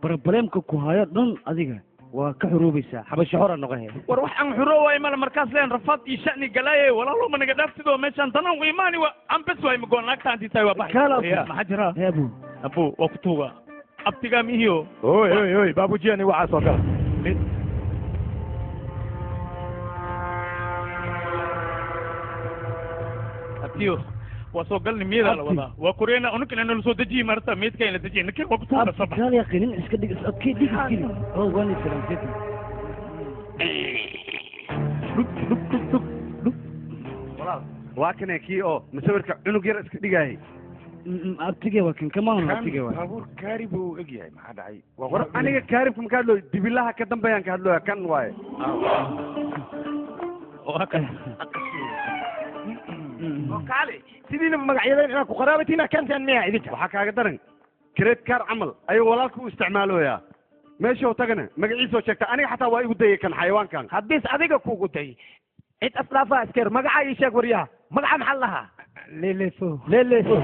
Problemka ku hayo dhan adiga waa ka xuruubaysaa xabasho xora noqohe. War wax aan xurooway male markaas leen rafaad iyo sha'ni galaaye walaalo ma naga dhaafsidoo meeshaan danan u imaani wa aan bes waay magoon naagta hantii tahay waa baxay. Maxaa jira? Abu. Abu waa ku tuuga. Abtigaa mihiyo. Oy oy oy baabujiyani waxaas oo kale. Abtiyo waa soo galni miyadaa la wadaa waa koreena unukina nala soo dejiyi marta meydka in la dejiyi ninkan waa ku tuuga sabax. Kaal yaqinin iska dhig is adkay dhig iskili. Oo waan salaamtay. Walaal waa kan kii oo masawirka cunug yar iska dhigayay. Abtige waa kan kamaan abtige waa. Baabuur kaarib uu eg yahay maxaa dhacay? War aniga kaaribka ma ka hadlooyo dibilaha ka dambeeyaan ka hadlooya kan waaye. Waa kan. Kaale sidiina magacyadeen inaad ku qaraabatiin kantaan miya idinka? Waxaa kaaga daran credit card camal ayuu walaalka u isticmaalooyaa. Meesha uu tagana magaciisa sheegta aniga xataa waa igu dayay kan xayawaankan. Haddiis adiga kugu dayay cid asdhaafa askeer magaca ii sheeg waryaha magaca maxaa lahaa? Lelefo lelefo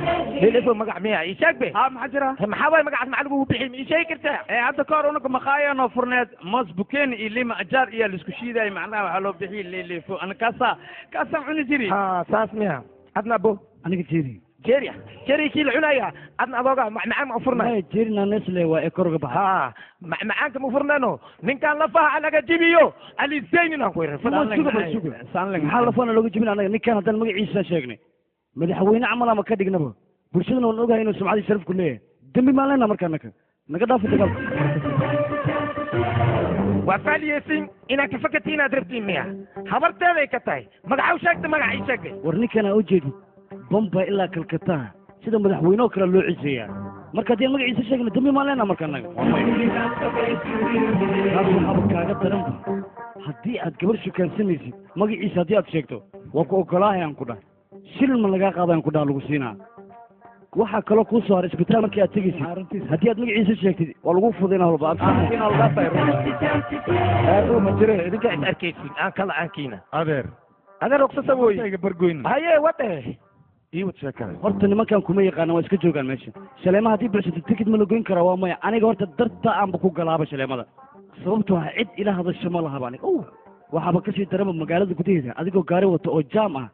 lelefo magac miya ii sheeg be. Haa maxaa jira? Maxaa waay magacaas maxaa lagugu bixiyay ma ii sheegi kartaa? Ee hadda ka hor unuka maqaayanoo furneed moos bukeeni iyo lima ajaar iyaa laisku shiidayay macnaha waxaa loo bixiyay lelefo ana kaasaan cuni jiri. Haa saas miya adna abo aniga jeeri jeeri jeeri kii la cunaya adna adooga macmacaan ma furnay. Jeeri nanesle waa ee kor uga baxay. Haa macmacaanka ma furnayno ninkan lafaha laga jibiyo alizaynin aan ku irin. Maxaa lafahana looga jibin anaga ninkan haddaan magaciisa sheegnay madaxweyne camal ama ka dhignaba bulshadana waan ogahay inuu sumcadii sharaf ku leeyahay dembi maan leenaha markaa naka naga dhaafo dagaalka. Waa faaliyeysin inaad ka fakartiin inaad rabtiin miya habarteeday ka tahay magaca u sheegta magaca ii sheegtay. War ninkan aa ujeedid Bombay ilaa Calcutta sida madaxweyne oo kale loo ciseeyaa marka haddii magaciisa sheegna dembi maan leenaha markaa naga. Taas waxaaba kaaga daranba haddii aad gabar shukaansanaysid magaciisa haddii aad sheegto waa ku ogolaahay aan ku dhahay shilin ma lagaa qaadaan ku dhaha lagu siinaa. Waxaa kaloo kuu soo haray isbitaal markii aad tegaysid haddii aad magaciisa sheegtid waa lagu fudaynaa walba. Ma jiro idinka is arkaysin aan kala aankiina. Adeer adeer ruqsasa wooy bargoyn. Haye wade ii wad sheekada. Horta nimankan kuma yaqaana waa iska joogaan meesha. Shaleema haddii buuxsato tikid ma la goyn karaa waa maya aniga horta darta aanba ku galaaba shaleemada sababtoo ah cid ila hadasho ma lahaba aniga. Waxaaba kasii daraba magaalada gudaheeda adigoo gaari wato oo jaam ah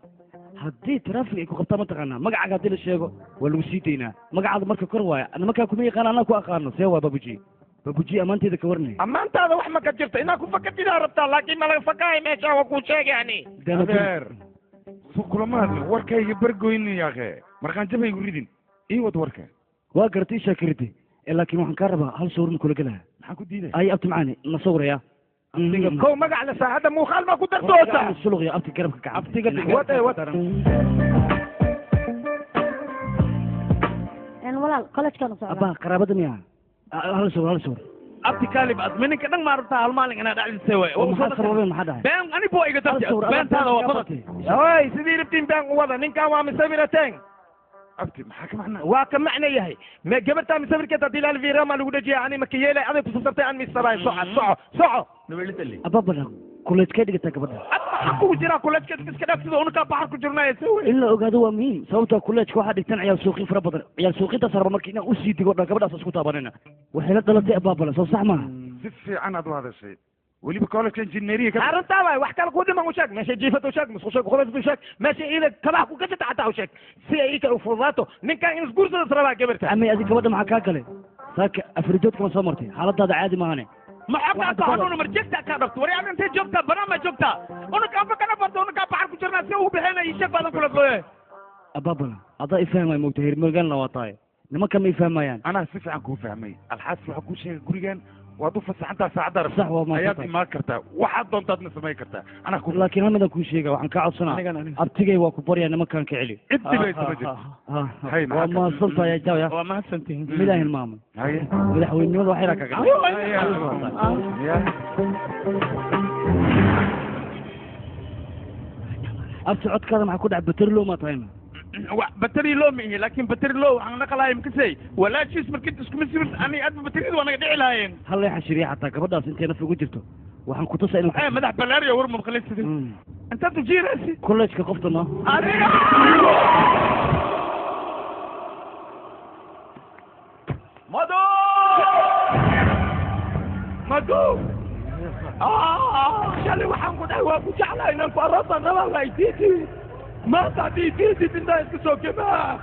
haddii taraafik ay ku qabtaa mataqaanaa magacaaga haddii la sheego waa lagu sii daynaa magacaada marka kor waaya nimankaa kuma yaqaana anaa ku aqaano see waa babuji babuji ammaanteeda ka warnay. Ammaantaada wax ma ka jirto inaad ku fakatidaa rabtaa laakiin ma laga fakahay meesha waa kuu sheegay ani. Adeer su kulama hadlin warkayga bargoynin yaakhe markaan jabaygu ridin ii wad warka. Waa garatay ishaa karide laakiin waxaan kaa rabaa hal sawir ma kula gelaha. Maxaan ku diiday? Ay abti macaani na sawiraya. Kow magac la saacadda muuqaal ma ku dartoota. Suluq ya abti garabka gacanta. Abtiga wade wade. En walaal college-kan u socdaa. Abba qaraabada miya? Hal sawir hal sawir. Abti kaalib admininka dhan ma rabtaa hal maalin inaad dhacdisay waay. Maxaa sababay maxaa dhacay? Been anigu waa iga dartay. Beentaada waa badatay. Oy sidii rabtiin been u wada ninkan waa misawirateen. Abti maxaa ka macnaa? Waa ka macna yahay ma gabartaa misawirkeeda haddii laal fiirama lagu dhajiya ani maka yeelay aday kusasabtay aan misabaay soco soco soco. Abba badan kuleedkee dhigataa gabadha? Ad maxaa kugu jiraa kuleedkeed iska dhaaf sida unukaa baxar ku jirnaaye se wey. In la ogaado waa muhiim sababtoo kuleedka waxaa dhigtan ciyaal suuqin fara badan ciyaal suuqintaas raba marka inaan usii digo dhan gabadhaas isku taabanayna waxay la dhalatay abaabala soo sax maaha. Si fiican aad u hadashay weliba college engineering arrintaa waay wax kale ku dhiman u sheeg meesha jiifada u sheeg musqusha kuqubasada u sheeg meesha iida kabaha ku gashata xataa u sheeg si ay ika u fududaato ninkan in isguursadas rabaa gabarta. Amay adig gabadha maxaa kaa galay saaka afridoodkama soo martay xaaladaada caadi maahane. Ma xogtaa ka hanuuna marjegta kaa dhabto war yaa intay joogtaa banaan ma joogtaa unuka afa kana barto unukaa baxar ku jirnaa si ugu bixinaya ii sheeg baadan kula looyahay. Abaabala haddaa ifahmay moogta hermogaalna waa tahay nimanka ma ifahmayaan. Anaa si fiican kuu fahmay alxaas waxaa kuu sheegay gurigan waad u fasaxantaa saacadda sax waa ma ayaad imaan kartaa waxaad doontaadna samayn kartaa anaa ku. Laakiin hal midaan kuu sheega waxaan kaa codsanaa abtigay waa ku baryaa nimankan ka celi. Cid dhibaysa ma jirto. Waa mahadsantahay jawya. Waa mahadsantihiin. Midaan hilmaamay. Madaxweynenimada wax yaraa kaga. Abti codkaada maxaa ku dhacay bateri loo ma tahayna? Bateri loo ma ihi laakiin bateri loo waxaan naqlahay makasay walaashiis markii iskuma sibir ani adba bateriyadu waa naga dhici lahaayeen. Hal lay xashiriya xataa gabadhaas intay naf ugu jirto waxaan ku tusaa inaan madax balaariyo war mabqalaysidin intaad u jiiraysi kolleejka qofta no adiga mado. Madu shalay waxaan ku dhahay waa ku jeclahay inaan ku aroosaan rabaa waa idiidi maanta haddii idiidid intaa iska soo gemaa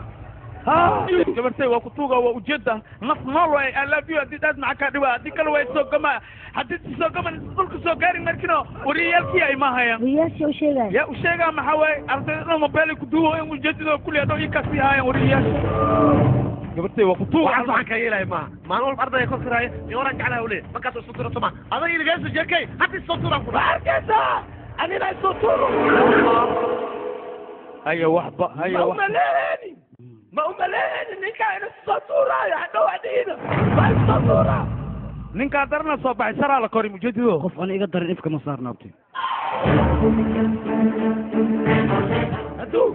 gabartay waa ku tuuga waa ujeeda naf nool waay I love you haddii daas maxaa kaa dhiba haddii kale waa soo gamaa haddii soo gaman dhulka soo gaarin markino wariyaalkii ay maahayaan wariyaasha u sheegaya yaa u sheegaa maxaa waaye ardayda dhan mobeelay ku duuwayan ujeedadoo kulli adoo ii kasii haayaan wariyayaasha gabartay waa ku tuuga waxaas waxaan kaa yeelaya maaha maalin walba ardayga kor karaaya iyo waraan jeclaha ule markaas isoo turo soma adag iligaasoo jeekay hadda isoo turaan ku ma arkaysaa anina isoo turo haya waxba haya ma umaleeni ma umaleeni ninkaa ina soo tuuraayo hadhow adhiina ma isoo tuuraa ninkaa darna soo baxay saraa la kori mujeedido qof aan iga darin ifka ma saarna abti hadduu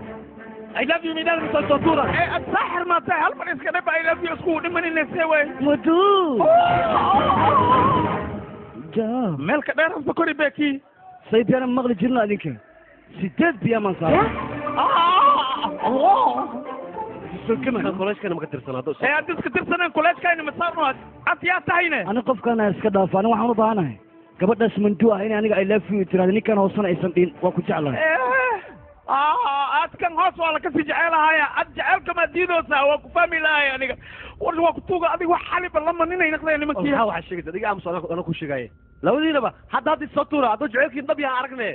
I love you minaan soo soo tuura ee ad saaxir ma tahay hal mar iska dhib I love you isku dhimanina see way Madu ja meel ka dheer hasta kori beeki saydiyana maqli jirna adinka 8 biya man saar Allah koleejkana ma ka tirsanaado ee aad iska tirsaneen koleejkayna ma saarno ad yaa tahayne ani qofkana iska dhaafo ani waxaan u baahanahay gabadhaas mandu ah in aniga I love you tiraahdo ninkan hoosana aysan dhihin waa ku jeclahay aad kan hoos waa la kasii jecelahaaya ad jecelka maa diidoosaa waa ku fahmi lahay aniga war waa ku tuuga adiga wax xaliba lama ninay naqdaya nimankii maxaa waxaa sheegaysa adiga aamus ana ku sheegaaye labadiinaba hadda hadda isoo tuura hadduu jecelkiin dhab yaha aragne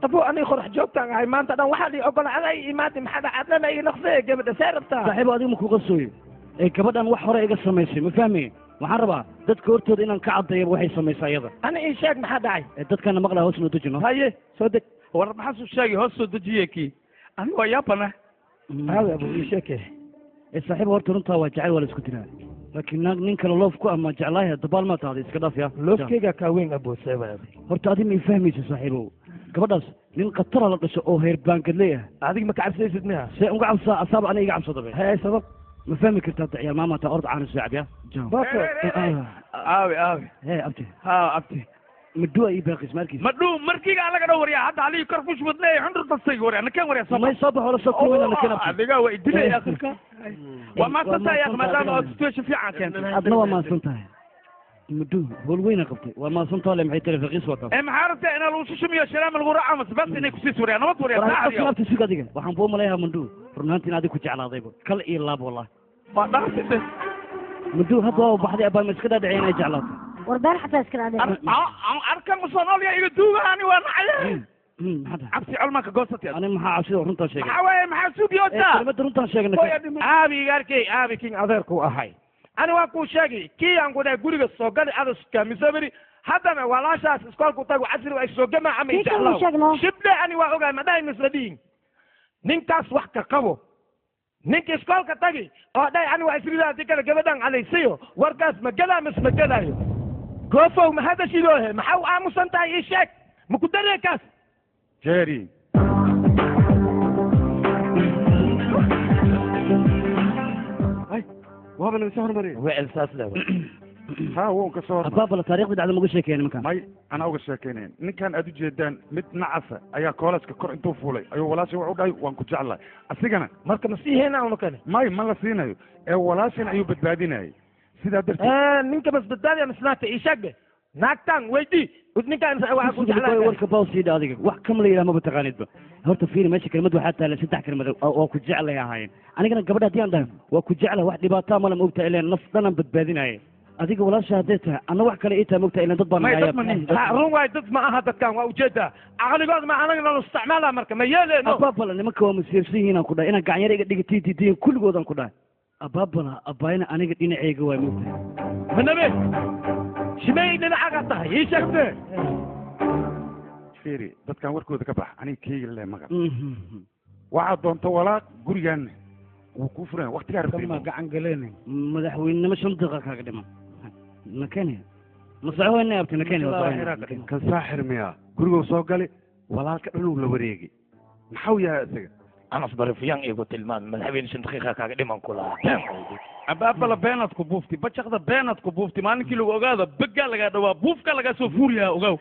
abu aniga qorax joogtaan ahay maanta dhan waxaa lii ogolaaday imaadi maxaa dhacadlana ii naqsee gabadha see rabtaa saaxiibo adiga ma kuga sooyo ee gabadhan wax hore iga samaysay ma fahmaya waxaan rabaa dadka hortooda inaan ka caddeeyaba waxay samaysay iyada ani ii sheeg maxaa dhacay ee dadkana maqlaa hoos noo dejino haye soo deg war maxaa soo sheegay hoos soo dejiye kii aniga waa yaabana hada abu ii sheeke ee saaxiibo horta runtaa waa jacayl waa la isku dilaa laakiin naag nin kale loof ku ama jeclaahay dabaal ma tahday iska dhaaf ya loofkeyga kaa weyn abu seeba horta adi ma ii fahmaysa saaxiibow gabadhaas nin khatara la dhasho oo heer baangadley ah adiga ma ka cabsaysid miya see uga cabsaa asaaba aniga iga cabsada be hee sabab ma fahmi kartaa ciyaal maama taa orod caana soo cabya aawi aawi hee abti ha abti maduu ii baaqis markiis maduu markiga alaga dhow waryaa hadda halii kor fush wadnay xundur tasay waryaa nakeen waryaa soo may soo baxo la soo kulmayna nakeen abti adiga waa idilay akhirka waa maadsantahay yaa maadaama aad situation fiican keentay adna waa maadsan tahay maduu howl weyna qabtay waa maadsantahay le maxay taleefankiis wataa ee maxaa rabtaa inaa lagu shushumiyo shalaam lagu raaco mas bas inay kusiis waryaa nabad waryaa saacad abti sug adiga waxaan buu malayaa manduu run ahaantii in adiga ku jeclaadayba kal iyo laab wallahi waa dhaafsite manduu hadda waa baxday abaa ma iska dhaadhicay inay jeclaato warbaan xataa iska dhaadhicay arkan usoo iga duugaani waa nacay cabsi culmanka goosatay ani maxaa cabsida runtaan sheegay maxaa waaye maxaa suubiyootaa kelmadda runtaan sheegnay aabiga arkay aabi king adeerku ahay ani waa kuu sheegay kii aan ku dhahay guriga soo gali adaska misabiri haddana walaashaas iskoolku tago casri ay soo gamaa ama ijeclaaw shibdhe ani waa ogahay ma dhahay misla dhihin ninkaas wax ka qabo ninka iskoolka tagi oo dhahay ani waa isridaa hadii kale gabadhan calaysiyo warkaas ma gadaa mis ma gadaayo goofow ma hadashidoohe maxaa u aamusan tahay ii sheeg ma ku dareekaas Jerry ay waaba naga soo hormariyay wicil saas le ha wuu ka soo hormar abaabala taariikhda dhacda maga sheekeyn nimankan may anaa uga sheekeynayn ninkan aad u jeedaan mid nacasa ayaa koolajka kor intuu fuulay ayuu walaashay wuxuu dhahay waan ku jeclahay asigana marka ma sii heyna unu kane may ma la siinayo ee walaashan ayuu badbaadinayay sidaa darteed ninka mas badbaadiya mas naagta ii sheeg be naagtan weydii ninkaan waxaa ku jeclahay warka baw siidha adiga wax kam la yidhaha maba taqaanidba horta fiiri meesha kelmad waxaa taala saddex kelmad waa ku jeclay ahaayeen anigana gabadha haddii aan dhahay waa ku jeclahay wax dhibaataa male ma ogtahay ileen naf dhanaan badbaadinaya adiga walaasha hadday tahay anna wax kale ii tahay ma ogtahay ileen dad baan run waay dad ma aha dadkan waa ujeedaa caqligood ma anaga nala isticmaala marka ma yeeleeno abaabala nimanka waa masiirsan yihiin aan ku dhahay inaan gacanyara iga dhigatay diidiyin kulligood aan ku dhahay abaabala abaayna aniga dhinacayga waay ma ogtahay manabe shimay dhinacaga tahay ii sheegte fiiri dadkan warkooda ka bax aniga keyga le maqal waxaad doonto walaaq gurigaanna wuu kuu furan waqtigaa rabtay kama gacan galeen madaxweynenimo 5 daqiiqa kaaga dhiman nakene ma soco weyna abti nakene kan saaxir miya guriguu soo gali walaalka dhanuu la wareegay maxau yahay isaga anas barifiyaan igu tilmaam madaxweyne 5 daqiiqa kaaga dhiman ku lahaa abaabala beenaad ku buufti bajaqda beenaad ku buufti maalinkii lagu ogaado begaa lagaa dhawaa buufka lagaa soo fuuriyaa ogaw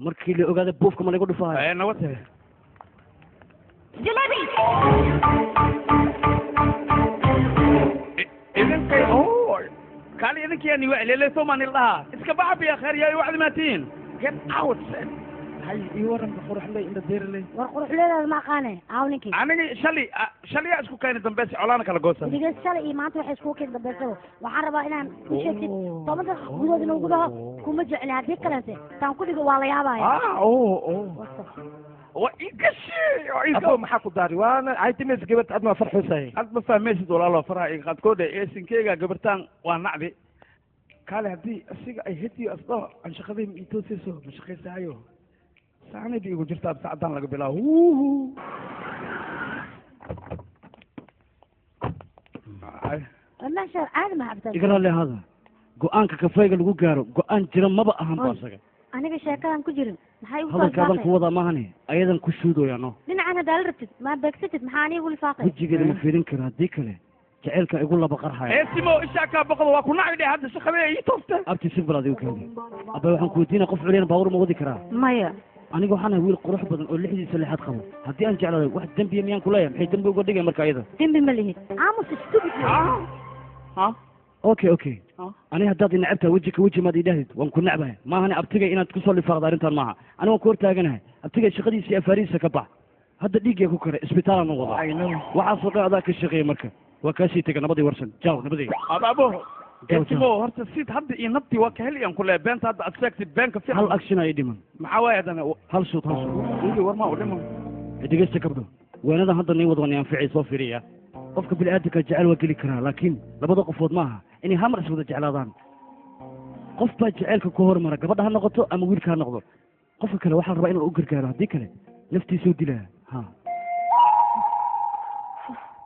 markii la ogaado buufka ma lagu dhufaayo nabad jalebi idinkay Kaali idinkiyaa ni wacleele soomaan ildhahaa iska baxa biya kheer yaa wacdi maatiin get out. Hay ii waranka quruxley inda deerley. War quruxleedaada ma aqaane aaw ninkii aniga shalay shalayaa isku keeni dambaysa colaana kala goosan. Idiga shalay iyo maanta waxay iskugu keeni dambaysaba. Waxaan rabaa inaan u sheegtid 10 daqiiqo gudahood inuu dhaho kuma jecli, haddii kalente taan ku dhigo waa la yaabaya. Waa igashi abo maxaa ku daari waana aytimis gabadh adma farxusay. Ad ma fahmaysid walaalo faraha iga qaadkoodhe eesinkeyga gabartaan waa nacdi. Kaale haddii asiga ay hediyo asdho aan shaqaday ma itoosayso ma shaqaysaayo saanayba igu jirtaa saacadaan laga bilaabo. Meesha caadi ma cabtaan. Iga raalli ahaada go'aanka kafeega lagu gaaro go'aan jira maba ahan ba asaga. Aniga sheekadan ku jirin maxay ugu hadalkaadan ku wadaa maahane ayadan ku shuudoyaa no. Dhinacan haddaa la rabtid ma beegsatid maxaa aniga igu lifaaqay? Wejigeeda ma fiirin karo haddii kale jaceylka igu laba qarxaya. Eesimo ishaa kaa boqdo waa ku nacbi dhe hadda shaqadee ii tooste. Abti si bal adigu keeni abba waxaan ku weydiinaya qof culiyana baabuur ma wadi karaa? Maya. Aniga waxaan ahay wiil qurux badan oo 6diisa lixaad qabo. Haddii aan jeclaaday wax dembiya miyaan ku leeyahay? Maxay dembi uga dhigay marka ayada? Dembi ma lihid. Aamus stupid. Okay okay. Aniga haddaad i necabtahay weji ka weji maad idhahdid waan ku necbahay. Maahane abtigay inaad kusoo lifaaqda arrintan maaha. Aniga waan ku hortaaganahay abtigay shaqadiisa iyo afaarihiisa ka bax. Hadda dhiiggaa ku karay isbitaalaan u wadaa. Waxaasoo dhan adaa ka shaqeeya marka waa kaasii tega nabadii warsan jaaw nabadii. Abo Eesimo horta sid hadda iyo nabtii waa ka heli aan ku leeyahay beenta hadda aad sheegtid beenka fiican. Hal action ay dhiman. Maxaa waaye haddana hal shoot hal shoot. Wili war ma u dhiman. Dhegeysta gabdho weenadan hadda nii wad waan anficay soo fiiriya. Qofka bini'aadamka jecel waa geli karaa laakiin labada qofood maaha inay hal mar is wada jeclaadaan. Qof baa jaceylka ku hormara gabadha ha noqoto ama wiilka ha noqdo. Qofka kale waxaa la rabaa inuu u gargaaro haddii kale naftiisuu dilaa. Ha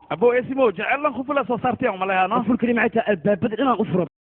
abo Eesimo jecelan khufula soo saartay aan malayaa no. Qofka kale maxay tahay albaabada inaan u furo.